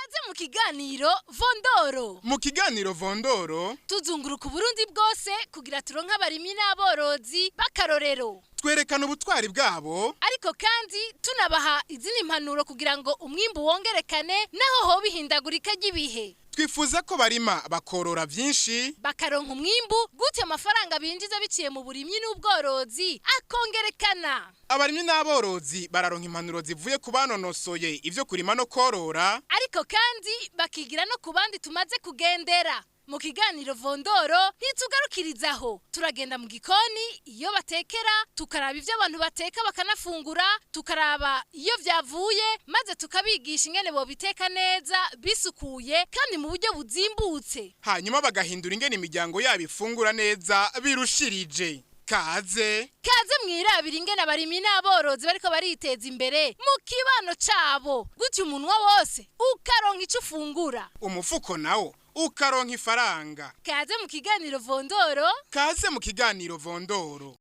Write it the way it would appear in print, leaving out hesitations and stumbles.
Kaze mu kiganiro Vondoro. Mu kiganiro Vondoro tuzunguruka Uburundi bwose kugira turonke abarimyi n'aborozi b'akarorero. Twerekana ubutwari bwabo, ariko kandi tunabaha izindi mpanuro kugira ngo umwimbu wongerekane naho hoba ihindagurika ry'ibihe. Twifuza ko barima bakorora vyinshi, bakaronka umwimbu gutyo amafaranga binjiza biciye mu burimyi n'ubworozi akongerekana. Abarimyi n'aborozi bararonka impanuro zivuye ku banonosoye ivyo kurima no korora, ariko kandi bakigira no ku bandi tumaze kugendera. Mu kiganiro Vondoro ntitugarukirizaho, turagenda mu gikoni iyo batekera, tukaraba ivyo abantu bateka bakanafungura, tukaraba iyo vyavuye, maze tukabigisha ingene bobiteka neza bisukuye kandi mu buryo buzimbutse, hanyuma bagahindura ingene imiryango yabo ifungura neza birushirije. Kaze kaze mwirabira ingene abarimyi n'aborozi bariko bariteza imbere mu kibano cabo, gutyo umunwa wose ukaronka ico ufungura, umufuko nawo ukaronka ifaranga. Kaze mu kiganiro Vondoro. Kaze mu kiganiro Vondoro.